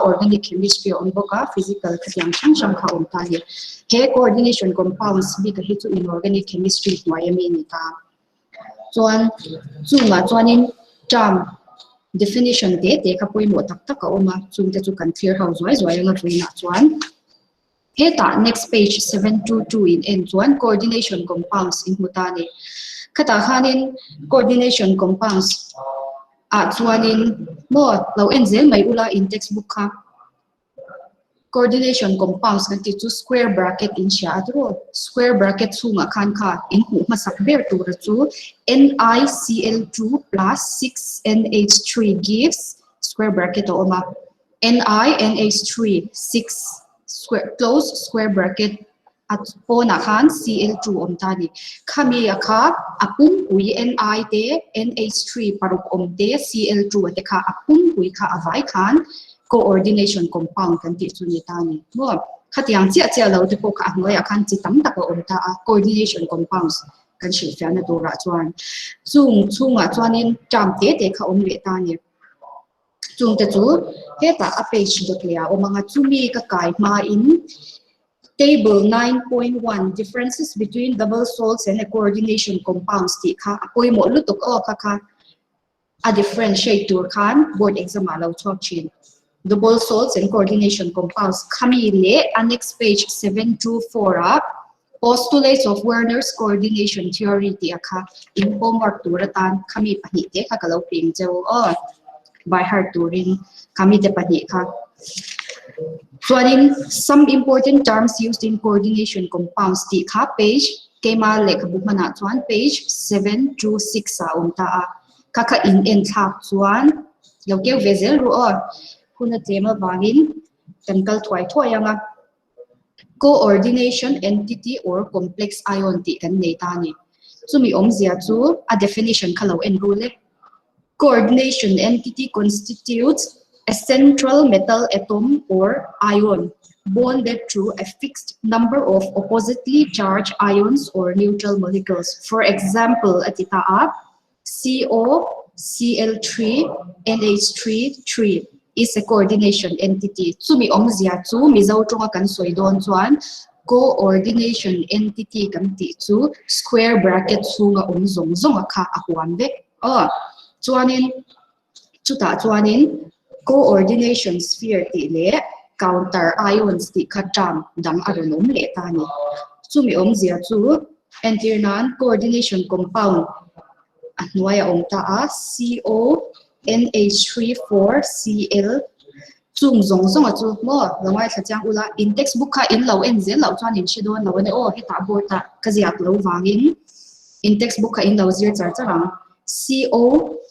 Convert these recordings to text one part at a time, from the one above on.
organic chemistry a awm bawk a, physical khatiang hrang hrang kha a awm ta a ni. He coordination compounds bik hi chu inorganic chemistry hnuai ami a ni ta. Chuan chungah chuanin term definition te te kha pawimawh tak tak a awm a, chungte chu kan thlir ho zuai zuai anga vawiinah chuan. Hetah next page 722 in en chuan coordination compounds in hmu ta a ni. Khatah khanin coordination compounds ah chuanin maw lo en zel mai ula in textbook kha. Coordination compounds kan tih chu square bracket in hria a tiraw? Square bracket chhungah khan kha in hmuh hmasak ber tura chu NiCl2 plus 6NH3 gives square bracket a awm a, NiNH3 6 square close square bracket a pawnah khan Cl2 awm ta a ni. Khami a kha a pumpui Ni te NH3 paruk awm te Cl2 a te kha a pumpui kha a vai khan coordination compound kan tih chu ni ta a ni. Maw? Khatiang chiah chiah lo te pawh kha a hnuaiah khan chi tam tak a awm ta a, coordination compounds kan hrilhfiahna turah chuan. Chung chhungah chuanin term te te kha awm leh ta a ni. Chungte chu hetah a page dawt leh a awm ang a, chumi ka kai hmain Table 9.1 Differences between double salts and a coordination compounds tih kha a pawimawh lutuk aw kha kha a differentiate tur khan board exam ah lo chhuak thin. Double salts and coordination compounds khami leh annex page 724 ah Postulates of Werner's coordination theory tih a kha in homework tur atan khami pahnih te kha ka lo peng cheu aw by heart turin khami te pahnih kha. Chuanin some important terms used in coordination compounds tih kha page keima lehkhabu hmanah chuan page 726 ah a awm ta a, kha kha in en thlak chuan lo keu ve zel ru aw hun a tlem avangin kan kal thuai thuai ang a. Coordination entity or complex ion tih kan nei ta a ni. Chumi awmzia chu a definition kha lo en rul e. Coordination entity constitutes a central metal atom or ion bonded to a fixed number of oppositely charged ions or neutral molecules. For example, a ti ta a, COCl3 NH3 3 is a coordination entity. Chumi awmzia chu Mizo tawnga kan sawi dawn chuan coordination entity kan tih chu square bracket chhunga awm zawng zawnga kha a huam vek. Aw chuanin chutah chuanin coordination sphere tih leh counter ions tih kha term dang a rawn awm leh ta a ni. Chumi awmzia chu Entir nan coordination compound a hnuai a awm ta a, CO NH3 4Cl chung zawng zawng a chu maw lo ngaithla chiang ula, in textbook kha in lo en zel loh chuan in hre dawn lo a ni aw, hetah board ah ka ziak lo vangin in textbook kha in lo zir char char ang. CO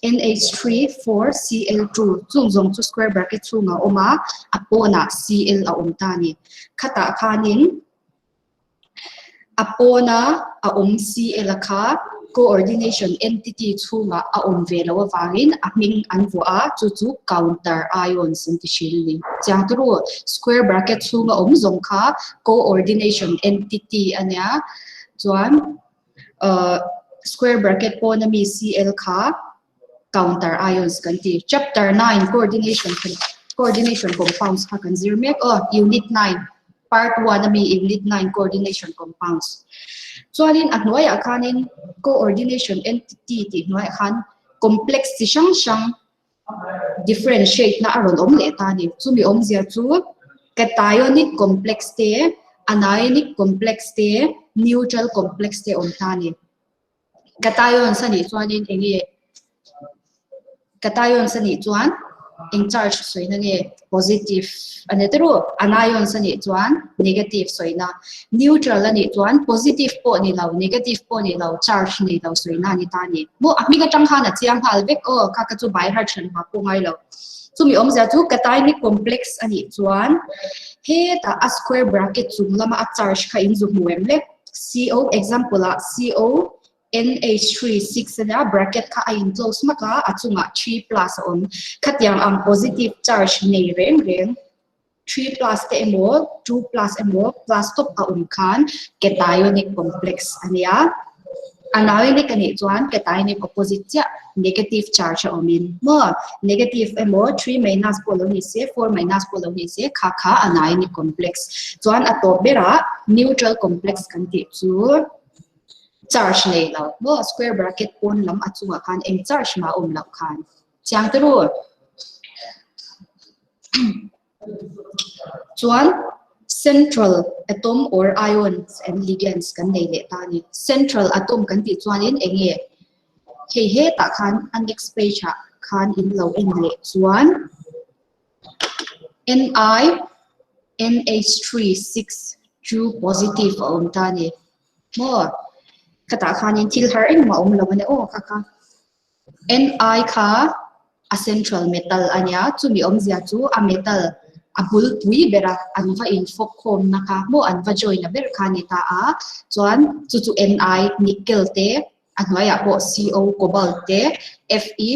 NH3 4Cl2 chung zawng chu square bracket chhungah a awm a, a pawnah Cl a awm ta a ni. Khatah khanin A pawna a awm CL a kha coordination entity chhungah a awm ve loh avangin a hming an vuah a, chu chu counter ions an ti thin a ni. Chiang turu, square bracket chhunga awm zawng kha coordination entity a nia, chuan square bracket pawna mi CL kha counter ions kan ti. Chapter 9 coordination coordination compounds kha kan zir mek aw, unit 9 part 1 ami unit 9 coordination compounds. Chuanin a hnuaiah khanin coordination entity tih hnuaiah khan complex chi hrang hrang differentiate na a rawn awm leh ta a ni. Chumi awmzia chu cationic complex te, anionic complex te, neutral complex te awm ta a ni. Cations a nih chuanin eng nge cations a nih chuan eng charge sawina nge positive a ni tawrh u, anions a nih chuan negative sawina, neutral a nih chuan positive pawh ni lo negative pawh ni lo charge nei lo sawina a ni ta a ni. Maw a hming atang khan a chiang nghal vek aw kha ka chu by heart hran hma pawh ngai lo. Chumi awmzia chu cationic complex a nih chuan hetah a square bracket chung lama a charge kha in zu hmu em le? CO example ah CO NH3 6 ania bracket kha a in close hmak a, a chungah 3 plus a awm. Khatiang ang positive charge nei reng reng 3 plus te emaw 2 plus emaw plus top a awm khan cationic complex ania. Anionic a nih chuan cationic opposite chiah negative charge a awmin maw? Negative emaw 3 minus pawh lo ni se, 4 minus pawh lo ni se kha kha anionic complex. Chuan a tawp berah neutral complex kan tih chu charge nei lo maw? Square bracket pawn lam a chungah khan eng charge mah a awm loh khan. Chiang te ru. Chuan central atom or ions and ligands kan nei leh ta a ni. Central atom kan tih chuanin eng nge? Hei hetah khan a next page ah khan in lo en leh chuan Ni NH3 6 2 positive a awm ta a ni. Maw? Khatah khanin thil har engmah a awm lo a nia aw kha kha. Ni kha a central metal a nia, chumi awmzia chu a metal a bulpui bera an va infawk khawmna kha maw an va join a ber kha a ni ta a, chuan chu chu Ni nickel te a hnuaiah pawh Co cobalt te Fe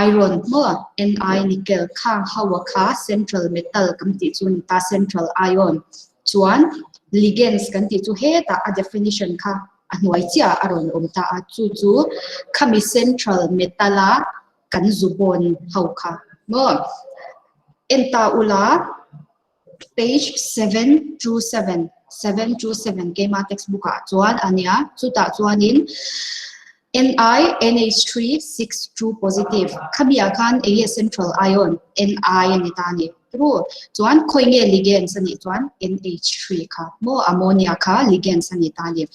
iron maw Ni nickel khang ho a kha central metal kan tih chu a ni ta central ion chuan ligands kan tih chu hetah a definition kha a hnuai chiah a rawn awm ta a, chu chu khami central metal a kan zu bawn ho kha maw? En ta ula page 727 727 keima textbook ah chuan a nia, chutah chuanin Ni NH3 6 2 positive khami ah khan eng nge central ion Ni a ni ta a ni. Ru chuan khawi nge ligands a nih chuan NH3 kha maw ammonia kha ligands a ni ta a ni.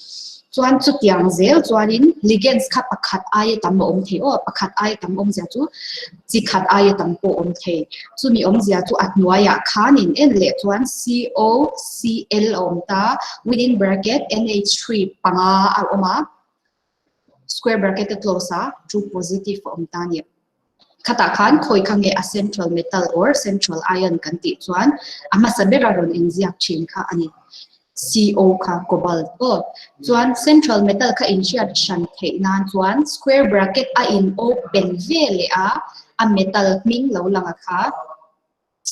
Chuan chutiang zel chuanin ligands kha pakhat aia tam a awm thei aw, pakhat aia tam awmzia chu chi khat aia tam pawh a awm thei. Chumi awmzia chu a hnuaiah khanin en leh chuan COCl a awm ta within bracket NH3 panga a awm a. square bracket a close a true positive a awm ta a ni. Khatah khan khawi kha nge a central metal or central ion kan tih chuan a hmasa bera rawn inziak thin kha a ni. CO kha cobalt aw. Chuan central metal kha inhriat hran theih nan chuan square bracket a in open ve leh a, a metal hming lo lang a kha.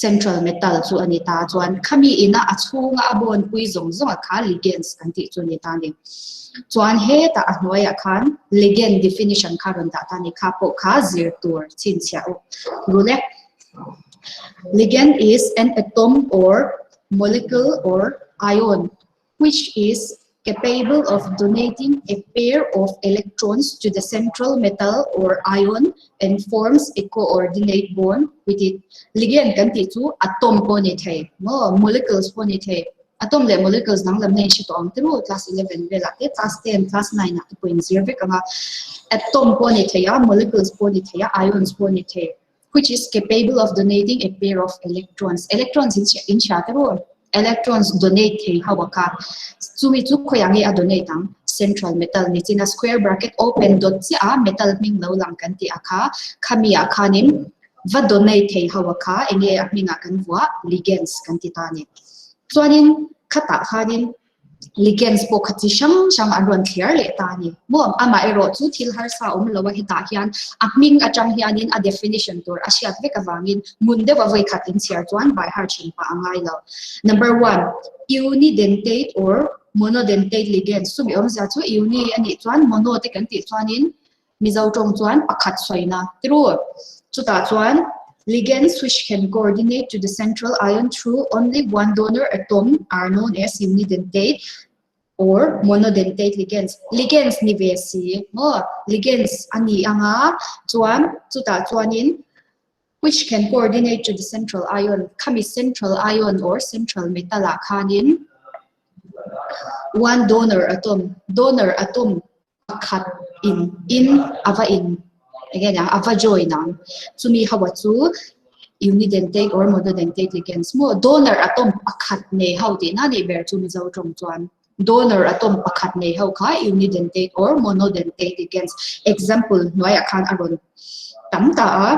Central metal chu a ni ta chuan khami ina a chhunga a bawnpui zawng zawng a kha ligands kan tih chu a ni ta a ni. Chuan hetah a hnuaiah khan ligand definition kha rawn dah ta a ni. Kha pawh kha zir tur chhinchhiah u rul e. Ligand is an atom or molecule or ion which is capable of donating a pair of electrons to the central metal or ion and forms a coordinate bond with it. Ligand kan tih chu atom pawh ni thei maw, molecules pawh ni thei. Atom leh molecules danglam na in hre tawh ang te maw class 11 velah te class 10, class 9 ah te pawh in zir vek ang a. Atom pawh ni thei a, molecules pawh ni thei a, ions pawh ni thei. Which is capable of donating a pair of electrons. Electrons in in hria te ru. Electrons donate thei ho a kha. Chumi chu khawiah nge a donate ang? Central metal ni chin a square bracket open dot chiah a metal hming lo lang kan tih a kha. Khami ah khanin va donate thei ho a kha enge a hmingah kan vuah ligands kan ti ta a ni. Chuanin khatah khanin Ligands pawh kha chi hrang hrang an rawn thliar leh ta a ni. Maw? Amaherawh chu thil harsa awm lo a hetah hian a hming atang hianin a definition tur a hriat vek avangin ngun deuh a vawikhat inchhiar chuan by heart hrim pah a ngai lo. Number one, unidentate or monodentate ligands chumi awmzia chu uni a nih chuan mono te kan tih chuanin Mizo tawng chuan pakhat sawina tiru. Chutah chuan ligands which can coordinate to the central ion through only one donor atom are known as unidentate or monodentate ligands. Ligands ni ve si maw? Ligands a ni anga chuan chutah chuanin which can coordinate to the central ion khami central ion or central metal ah khanin one donor atom donor atom pakhat in in a va in enge niang a va join ang chumi ho a chu unidentate or monodentate ligands maw donor atom pakhat nei ho tihna a nih ber chu Mizo tawng chuan donor atom pakhat nei ho kha unidentate or monodentate ligands example hnuaiah khan a rawn tam ta a.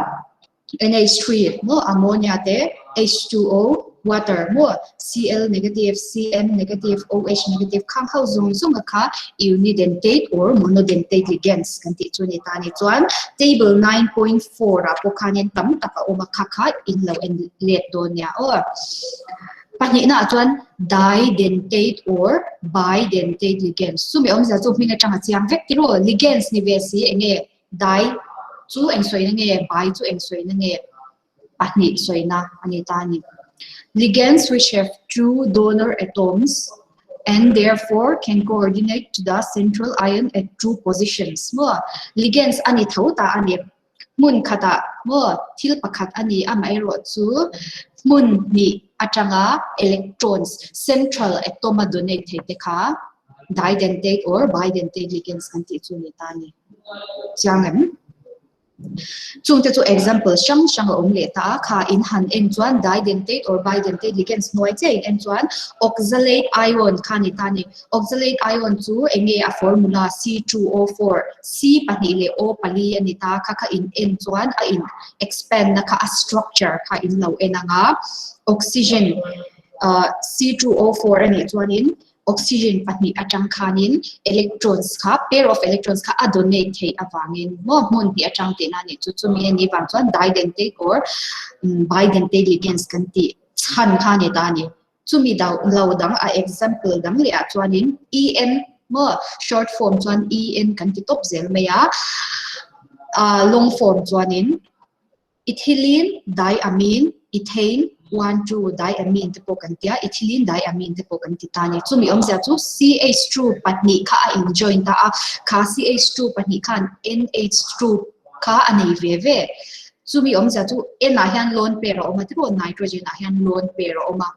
NH3 maw ammonia te H2O water maw Cl negative Cm negative OH negative khang ho zawng zawng a kha unidentate or monodentate ligands kan tih chu a ni ta a ni. Chuan table 9.4 ah pawh khanin tam tak a awm a kha kha in lo en let dawn nia aw. Pahnihna ah chuan didentate or bidentate ligands. Chumi awmzia chu hming atang a chiang vek tiraw? Ligands ni ve si enge di chu eng sawina nge bi chu eng sawina nge pahnih sawina a ni ta a ni. Ligands which have two donor atoms and therefore can coordinate to the central ion at two positions. Maw? Ligands a ni tho ta a ni. Hmun khatah maw thil pakhat a ni amaherawh chu hmun hnih atanga electrons central atom a donate thei te kha didentate or bidentate ligands kan tih chu ni ta a ni. Chiang em? Chungte chu example hrang hrang a awm leh ta a, kha in han en chuan didentate or bidentate ligands hnuai chiah in en chuan oxalate ion kha ni ta a ni. Oxalate ion chu enge a formula C2O4, C pahnih leh O pali a ni ta, kha kha in en chuan a in expand na kha a structure kha in lo en ang a, oxygen C2O4 a nih chuanin oxygen pahnih atang khanin electrons kha pair of electrons kha a donate theih avangin maw hmun hnih atang tihna a nih chu, chumi a nih vang chuan didentate or bidentate ligands kan tih chhan kha a ni ta a ni. Chumi lo dang a example dang leh ah chuanin en maw short form chuan en kan ti tawp zel mai a, long form chuanin ethylene diamine ethane one two diamine te pawh kan ti a, ethylene diamine te pawh kan ti ta a ni. Chumi awmzia chu CH2 pahnih kha a in join ta a, kha CH2 pahnih khan NH2 kha a nei ve ve. Chumi awmzia chu N ah hian lone pair a awm a tiraw nitrogen ah hian lone pair a awm a.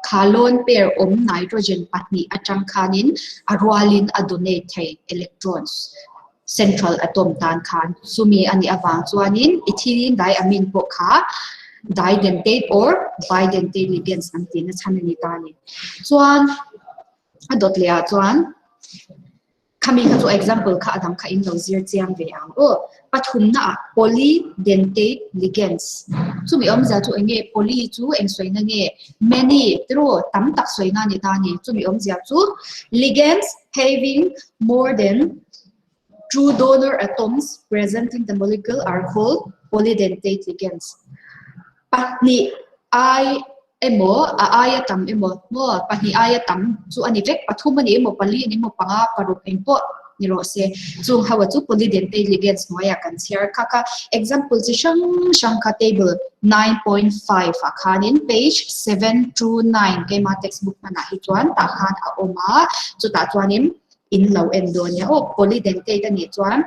Kha lone pair awm nitrogen pahnih atang khanin a rualin a donate thei electrons central atom tan khan. Chumi a nih avang chuanin ethylene diamine pawh kha didentate or bidentate ligands an tihna chhan a ni ta a ni. Chuan a dawt leh ah chuan Khami kha chu example kha a dang kha in lo zir chiang ve ang aw. Pathumna ah polydentate ligands. Chumi awmzia chu eng nge? Poly chu eng sawina nge? Many tiraw tam tak sawina a ni ta a ni. Chumi awmzia chu ligands having more than two donor atoms present in the molecule are called polydentate ligands. Pahnih ai emaw a aia tam emaw maw pahnih aia tam chu a ni vek pathum a ni emaw pali a ni emaw panga paruk eng pawh ni rawh se chung ho chu polydentate ligands hnuaiah kan chhiar kha kha example chi hrang hrang kha table 9.5 ah khanin page 729 keima textbook hmanah hi chuan tah khan a awm a chutah chuanin in lo en dawn nia aw polydentate a nih chuan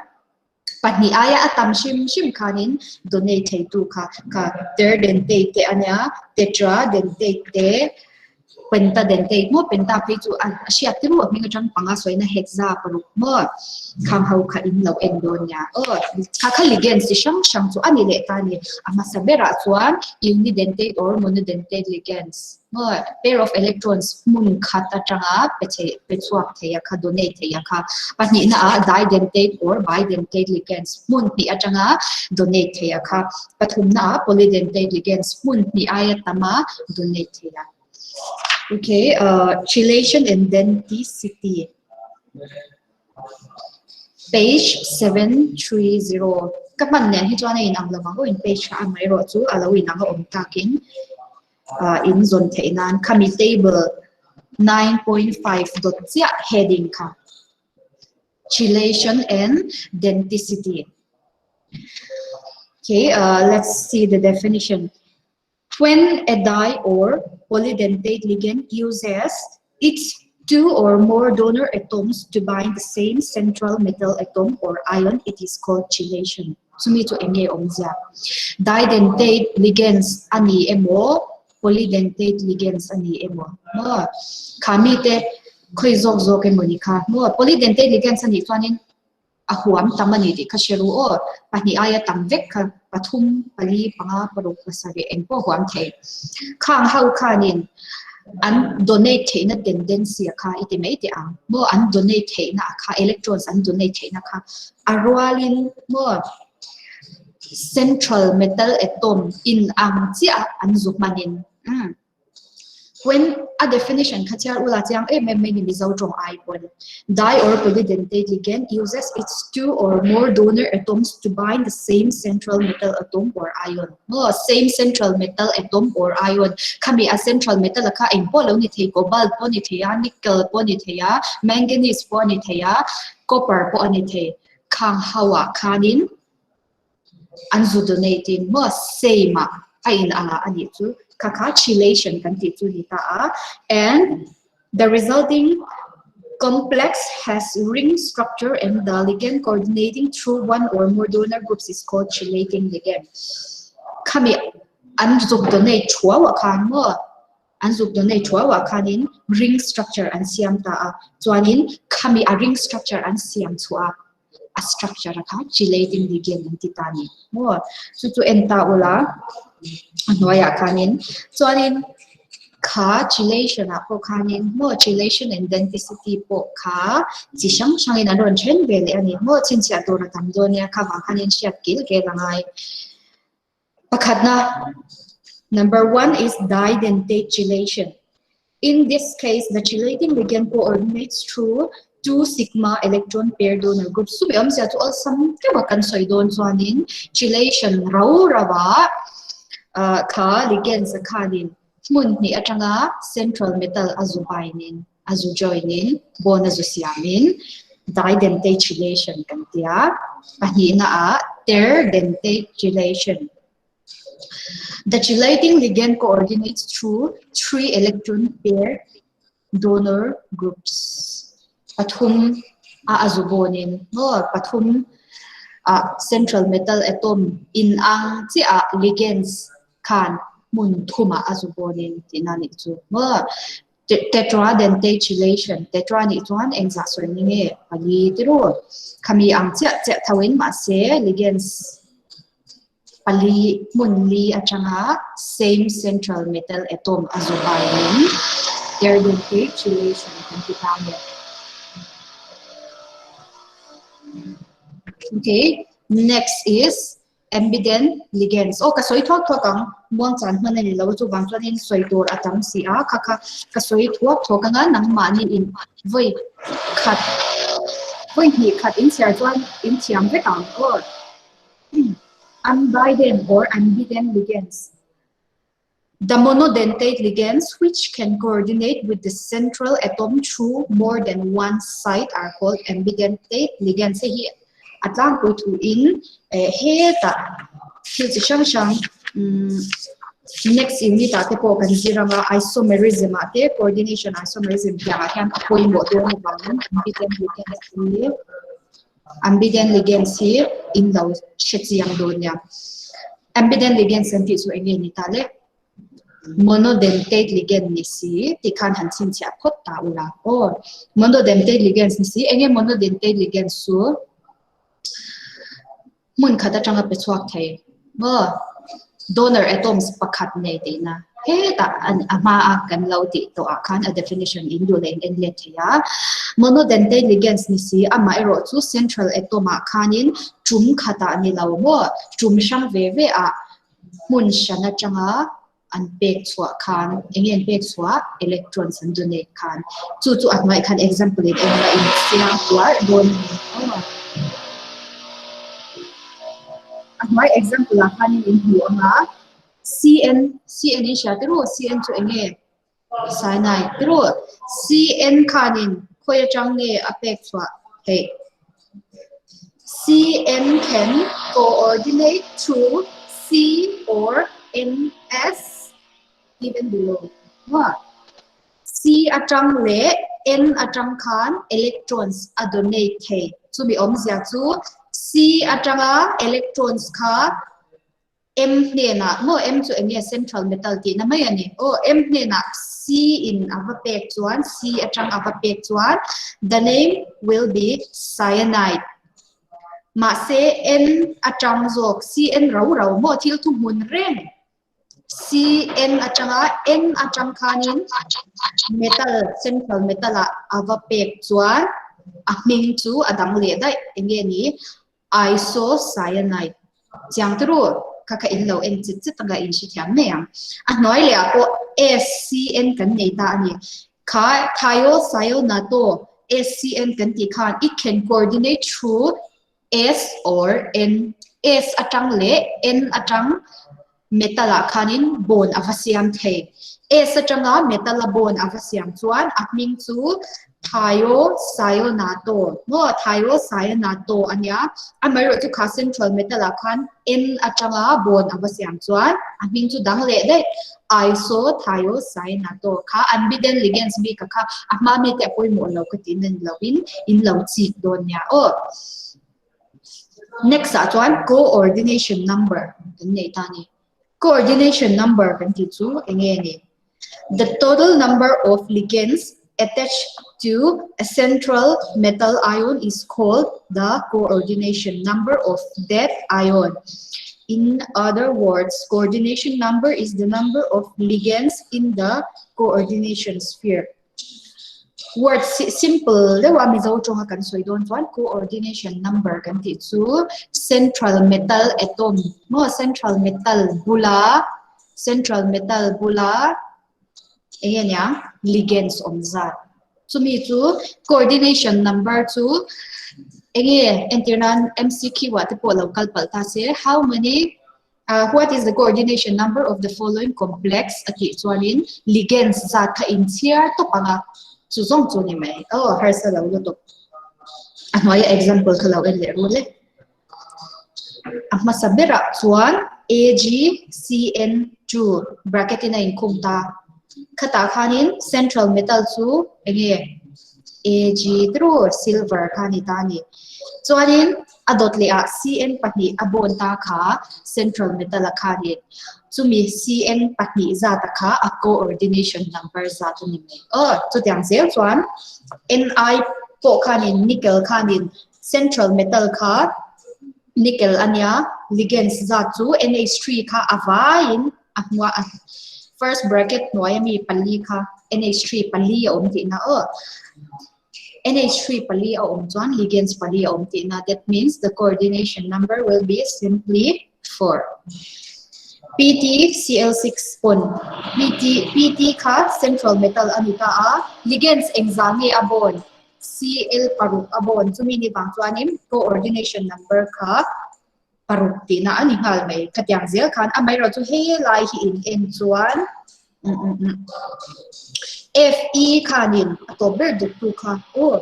Pahnih aia a tam hrim hrim khanin donate theitu kha kha terdentate te a nia, tetradentate te, pentadentate maw penta phei chu a hriat te ruah hming atang panga sawina hexa paruk maw khang ho kha in lo en dawn nia aw kha kha ligands chi hrang hrang chu a ni leh ta a ni a hmasa berah chuan unidentate or monodentate ligands. Maw pair of electrons hmun khat atanga pe thei pe chhuak thei a kha donate thei a kha pahnihna ah didentate or bidentate ligands hmun hnih atanga donate thei a kha pathumna ah polydentate ligands hmun hnih aia tama donate thei a. Okay, uh, chelation and denticity. Page 730 ka hman nen hi chuan a inang lovang aw in page kha amaherawh chu a lo inang a awm takin in zawn theih nan khami table 9.5 dawt chiah heading kha chelation and denticity okay uh, let's see the definition when a dye or polydentate ligand uses its two or more donor atoms to bind the same central metal atom or ion it is called chelation Chumi chu eng nge awmzia? Didentate ligands a ni emaw, polydentate ligands a ni emaw maw? Kha mite khawi zawk zawk emaw ni kha maw? Polydentate ligands a nih chuanin a huam tam a ni tih kha hre ru aw. Pahnih aia tam vek kha pathum, pali, panga, paruk, pasarih eng pawh huam thei. Khang ho khanin an donate theihna tendency a kha i ti mai teh ang maw? An donate theihna a kha, electrons an donate theihna kha A rualin maw central metal atom in ang chiah an zu hmanin umm. When a definition kha chhiar ula chiang em em mai ni Mizo tawng ai pawn. Di or polydentate ligand uses its two or more donor atoms to bind the same central metal atom or ion. Maw same central metal atom or ion khami a central metal a kha eng pawh lo ni thei cobalt pawh ni thei a nickel pawh ni thei a manganese pawh a ni thei a copper pawh a ni thei khang ho ah khanin an zu donate in maw same ah a in ang ah a nih chu kha kha chelation kan tih chu ni ta a and the resulting complex has ring structure and the ligand coordinating through one or more donor groups is called chelating ligand khami an zuk donate thuau ah khan maw an zuk donate thuau ah khanin ring structure an siam ta a chuanin khami a ring structure an siam chhuah a a structure a kha chelating ligand an ti ta a ni maw chu chu en ta ula a hnuaiah khanin chuanin kha chelation ah pawh khanin maw chelation and denticity pawh kha chi hrang hrangin an rawn then ve leh a ni maw chhinchhiah tur a tam dawn nia kha vang khanin hriat kil vel a ngai. Pakhatna, Number one is didentate chelation. In this case, the chelating ligand coordinates through two sigma electron pair donor groups. Chumi awmzia chu awlsam deuha kan sawi dawn chuanin chelation rau rauah kha ligands a khanin hmun hnih atanga central metal a zu bainin a zu join-in bond a zu siamin didentate chelation kan ti a, pahnihna ah terdentate chelation. The chelating ligand coordinates through three electron pair donor groups. Pathum a a zu bawnin maw pathum ah central metal atom inang chiah ah ligands khan hmun thumah a zu bawnin tihna nih chu maw. Tetradentate chelation, tetra nih chuan engzah sawi ni nge pali ti ru. Khami ang chiah chiah tho in mahse ligands pali hmun li atanga same central metal atom a zu baiin terdentate chelation kan ti ta nge. Okay, next is ambident ligands. Aw ka sawi thuak thuak ang, muang chan hman a ni lo chuvang chuanin sawi tur a tam si a, kha kha ka sawi thuak thuak anga nangmahni in vawi khat vawi hnih khat in chhiar chuan in thiam vek ang aw. Ambident or ambident ligands. The monodentate ligands which can coordinate with the central atom through more than one site are called ambidentate ligands. Hei hi a tlangpui thuin hetah thil chi hrang hrang next unit ah te pawh kan zir anga isomerism ah te coordination isomerism tiangah hian a pawimawh dawn avangin ambident ligands hi Ambident ligands hi in lo hre chiang dawn nia. Ambident ligands kan tih chu eng nge ni ta le? Monodentate ligand ni si tih khan han chhinchhiah phawt ta ula aw. Monodentate ligands ni si, eng nge monodentate ligands chu? Hmun khat atanga pe chhuak thei maw? Donor atoms pakhat nei tihna hetah a hma a kan lo tih tawh ah khan a definition in duh leh in en let thei a. Monodentate ligands ni si amaherawh chu central atom ah khanin tum khatah ni lo maw tum hrang ve ve ah hmun hran atanga an pek chhuah khan eng nge an pek chhuah electrons an donate khan chu chu a hnuaiah khan example in en la in siam kuar dawn a ni aw. A hnuai example ah khanin in hmu ang a CN CN in hria tirh u CN chu eng nge cyanide tirh u CN khanin khawi atang nge a pek chhuah theih CN can coordinate to C or NS given below. Maw? C atang leh N atang khan electrons a donate thei. Chumi awmzia chu C atanga electrons kha M hnenah maw M chu eng nge central metal tihna mai a ni. Aw M hnenah C in a va pek chuan C atang a va pek chuan the name will be cyanide. Mahse N atang zawk CN rau rau maw thil thuhmun reng CN atanga N atang khanin metal central metal ah a va pek chuan a hming chu a dang leh daih eng nge ni Isocyanide. Chiang te ru, kha kha in lo en chit chit anga in hrethiam mai ang. A hnuai leh ah pawh SCN kan nei ta a ni. Kha thiocyanato SCN kan tih khan it can coordinate through S or N, S atang leh N atang metal ah khanin bond a va siam thei. S atanga metal a bond a va siam chuan a hming chu Thiocyanato maw Thiocyanato a nia. Amaherawh chu kha central metal ah khan N atanga bond a va siam chuan a hming chu dang leh daih Isothiocyanate kha ambident ligands bik a kha a hma mi te a pawimawh lo ka tih na ni lovin in lo chik dawn nia aw. Next ah chuan coordination number kan nei ta a ni. Coordination number kan tih chu eng nge ni? The total number of ligands attached to a central metal ion is called the coordination number of that ion. In other words, coordination number is the number of ligands in the coordination sphere. Word simple deuha Mizo tawnga kan sawi dawn chuan coordination number kan tih chu central metal atom maw central metal bula central metal bula eng nge niang ligands awm zat chumi chu coordination number chu eng nge entir nan MCQ ah te pawh lo kal palh ta se how many What is the coordination number of the following complex a tih chuanin ligands zat kha inchhiar tawp ang a, chu zawng chu ni mai. Aw harsa lo lutuk. A hnuaia example kha lo en leh rul e. A hmasa berah chuan AgCN2 bracket in a inkhung ta. Khatah khanin central metal chu enge Ag tru silver kha a ni ta a ni. Chuanin A dawt leh ah CN pahnih a bawn ta kha central metal a kha ni. Chumi CN pahnih zat a kha a coordination number zat a ni mai. Aw, chutiang zel chuan Ni pawh khanin nickel khanin central metal kha nickel a nia, ligands zat chu NH3 kha a vaiin a hmua a first bracket hnuai ami pali kha NH3 pali a awm tihna aw. NH3 pali a awm chuan ligands pali a awm tihna that means the coordination number will be simply 4. PtCl6 pawn PT PT kha central metal a ni ta a, ligands engzah nge a bawn? Cl paruk a bawn chumi ni vang chuanin coordination number kha paruk tihna a ni nghal mai. Khatiang zel khan amaherawh chu helai hi in en chuan Fe khanin a tawp ber duktu kha aw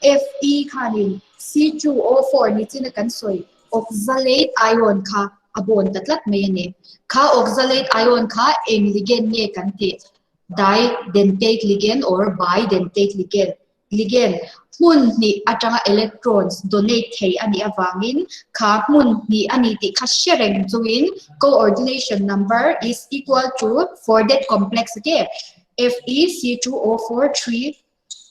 Fe khanin C2O4 ni china kan sawi oxalate ion kha a bawn ta tlat mai a ni. Kha oxalate ion kha eng ligand nge kan tih? Didentate ligand or bidentate ligand? Ligand, hmun hnih atanga electrons donate thei a nih avangin kha hmun hnih a ni tih kha hre reng chungin coordination number is equal to for that complex ake FeC2O4 3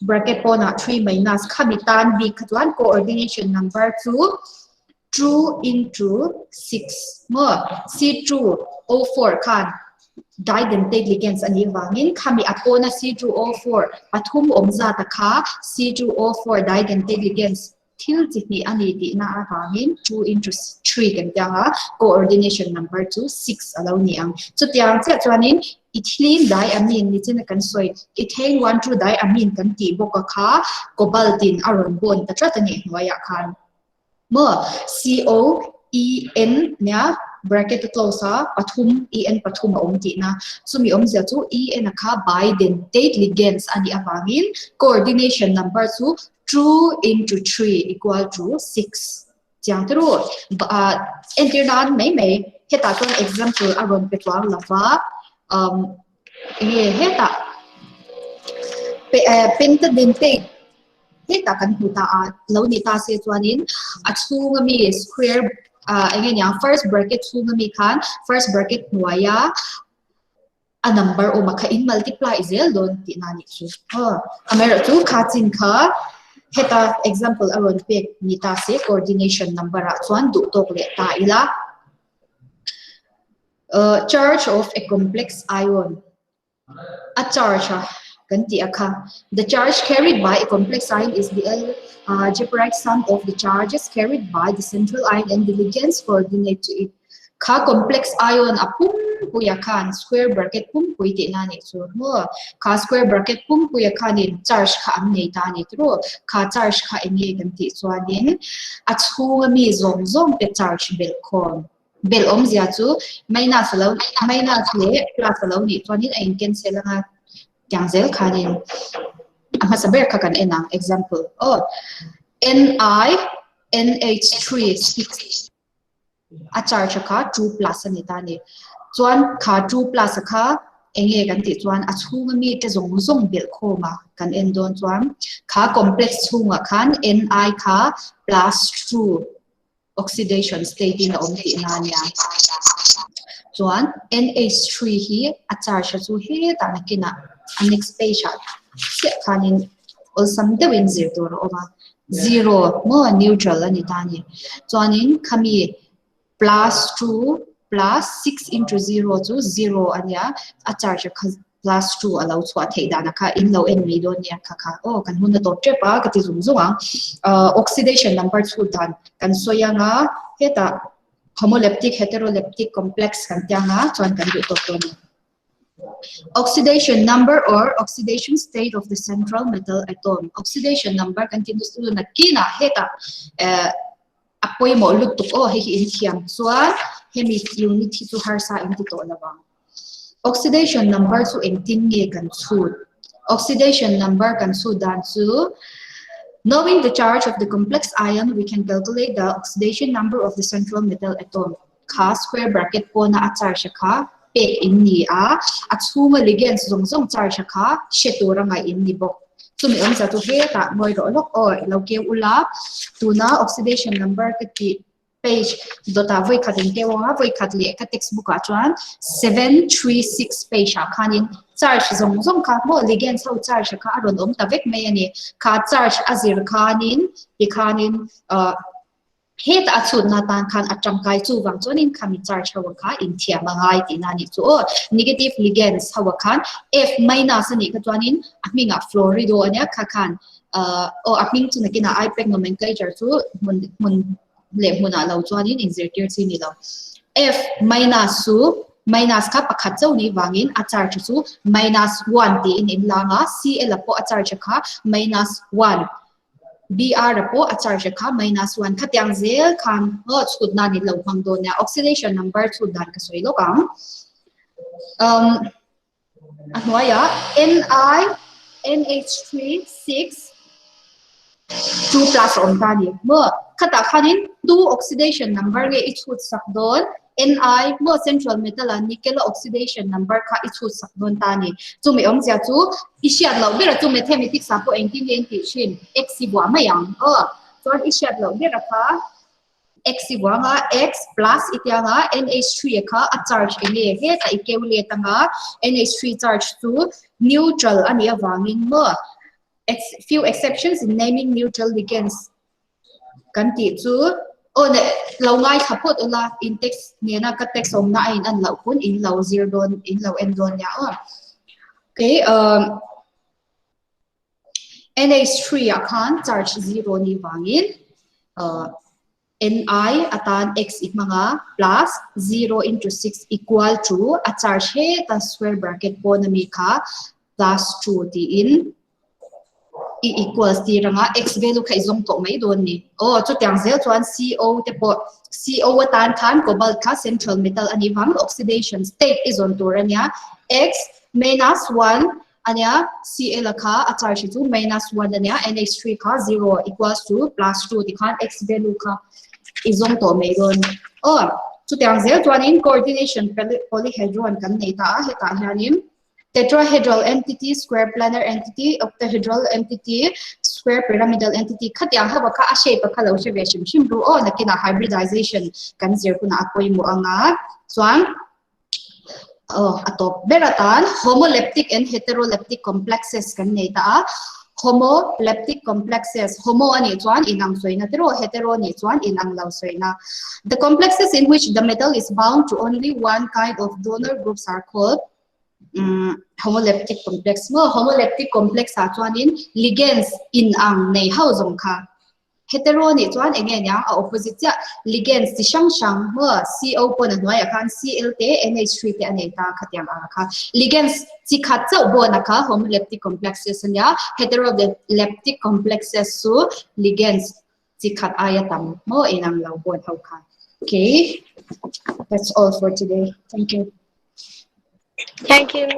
bracket pawnah 3 minus khami tan bik kha chuan coordination number chu 2 into 6 maw C2O4 khan didentate ligands a nih vangin khami a pawna C2O4 pathum awm zata kha C2O4 didentate ligands thil chi hnih a ni tihna avangin 2 into 3 kan ti ang a, coordination number chu 6 a lo ni ang. Chutiang chiah chuanin ethylene diamine nichin a kan sawi ethane 1 2 diamine kan tih bawk a kha cobalt in a rawn bawn ta tlat a nih hnuaiah khan. Maw? C-O E-N nia bracket a close a, pathum E-N pathum a awm tihna. Chumi awmzia chu E-N a kha bidentate ligands a nih avangin coordination number chu 2 into 3 equal to 6. Chiang te ru. Entir nan mai mai hetah chuan example a rawn pe chuang lova um enge hetah pentadentate Hetah kan hmu ta a, lo ni ta se chuanin a chhunga mi square ah eng nge niang first bracket chhunga mi khan first bracket hnuaia a number awm a kha in multiply zel dawn tihna a nih chu. Aw amaherawhchu kha chin kha heta example a rawn pek ni ta se coordination number ah chuan duh tawk leh ta ila. Charge of a complex ion. A charge a kan tih a kha. The charge carried by a complex ion is the algebraic sum of the charges carried by the central ion and the ligands coordinate to it. Kha complex ion a pumpuia khan square bracket pumpui tihna a nih chu maw? Kha square bracket pumpuia khanin charge kha an nei ta a ni tiraw? Kha charge kha eng nge kan tih chuanin a chhunga mi zawng zawng te charge belh khawm. Belh awmzia chu minus a lo minus leh plus a lo nih chuanin a in cancel anga tiang zel khanin a hmasa ber kha kan en ang example aw Ni NH3 6 a charge kha 2 plus a ni ta ni. Chuan kha 2 plus kha enge kan tih chuan a chhunga mi te zawng zawng belh khawm a kan en dawn chuan kha complex chhungah khan Ni kha plus 2 oxidation state in a awm tihna a nia. Chuan NH3 hi a charge chu hetah nakinah a next page ah chiah khanin awlsam deuhin zir tur a awm a. Zero maw neutral a ni ta a ni. Chuanin khami plus 2 plus 6 into 0 chu 0 a nia, a charge kha plus 2 a lo chhuah theih dan a kha in lo en mai dawn nia kha kha aw kan hun a tawp tep a ka ti zung zung ang. Oxidation number chhut dan kan sawi anga hetah homoleptic heteroleptic complex kan tia anga chuan kan duh tawp dawn a ni. Oxidation number or oxidation state of the central metal atom. Oxidation number kan tih nasa chu nakinah hetah eh a pawimawh lutuk aw hei hi in thiam chuan hemi unit hi chu harsa in ti tawh lo ang. Oxidation number chu engtin nge kan chhut? Oxidation number kan chhut dan chu Knowing the charge of the complex ion, we can calculate the oxidation number of the central metal atom. Kha square bracket pawna a charge kha pek in ni a, a chhunga ligands zawng zawng charge kha hre tur a ngaih in ni bawk. Chumi awmzia chu hetah ngawi rawh lawk aw i lo keu ula, tuna oxidation number ka tih page dawtah vawi khat in keu anga vawi khat leh ka textbook ah chuan 736 page ah khanin charge zawng zawng kha maw ligands ho charge kha a rawn awm ta vek mai a ni. Kha charge a zir khanin tikhanin ah Hetah a chhutna atan khan a tangkai chuvang chuanin khami charge ho kha inthiam a ngai tihna a nih chu aw. Negative ligands ho khan F minus a nih kha chuanin a hmingah fluorido a nia kha khan aw a hming chu nakinah IPAC nomenclature chu hmun hmun leh hmunah lo chuanin inzirtir chi ni lo. F minus chu minus kha pakhat chauh nih vangin a charge chu minus 1 tiin in lang a, Cl a pawh a charge kha minus 1. BR a pawh a charge kha minus 1 khatiang zel khan aw chhut nan in lo hmang dawn nia oxidation number chhut dan ka sawi lawk ang um a hnuaiah Ni NH3 6 2 plus a awm ta a ni maw khatah khanin 2 oxidation number nge i chhut sak dawn Ni maw central metal a nickel a oxidation number kha i chhut sak dawn ta a ni. Chumi awmzia chu i hriat loh ber a chu mathematics ah pawh engtin nge in tih thin x i buah mai ang aw. Chuan i hriat loh ber a kha x i buah anga x plus i tia anga NH3 a kha a charge eng nge hetah i keu let anga NH3 charge chu neutral a nih avangin maw few exceptions in naming neutral ligands Kan tih chu aw le lo ngaithla phawt ula in text nena ka text awmna a in an loh pawn in lo zir dawn in lo en dawn nia aw. Okay um NH3 ah khan charge 0 ni vangin uh, Ni atan x i hmanga plus 0 into 6 equal to a charge heta square bracket pawn ami kha plus 2 tiin i equals tir anga x value kha i zawng tawh mai dawn ni. Aw chutiang zel chuan CO te pawh CO atan khan cobalt kha central metal a nih vang oxidation state i zawn tur a nia x minus 1 a nia Cl kha a charge chu minus 1 a nia NH3 kha 0 equals to plus 2 ti khan x value kha i zawng tawh mai dawn. Aw chutiang zel chuanin coordination polyhedron kan nei ta a hetah hianin Tetrahedral entity, square planar entity, octahedral entity, square pyramidal entity khatiang ho kha a shape kha lo hre ve hrim hrim ru aw nakinah hybridization kan zir hunah a pawimawh anga chuan aw a tawp ber atan homoleptic and heteroleptic complexes kan nei ta a homoleptic complexes homo ani chuan inang soina tero hetero ni chuan inang lo soina the complexes in which the metal is bound to only one kind of donor groups are called Homoleptic complex maw? Homoleptic complex ah chuanin ligands inang nei ho zawng kha. Hetero nih chuan eng nge niang a opposite chiah ligands chi hrang hrang maw CO pawn a hnuaiah khan Cl te NH3 te a nei ta khatiang ang kha. Ligands chi khat chauh bawna kha homoleptic complexes a nia, heteroleptic complexes chu ligands chi khat aia tam maw inang lo bawn ho kha. Okay, that's all for today. Thank you. Thank you.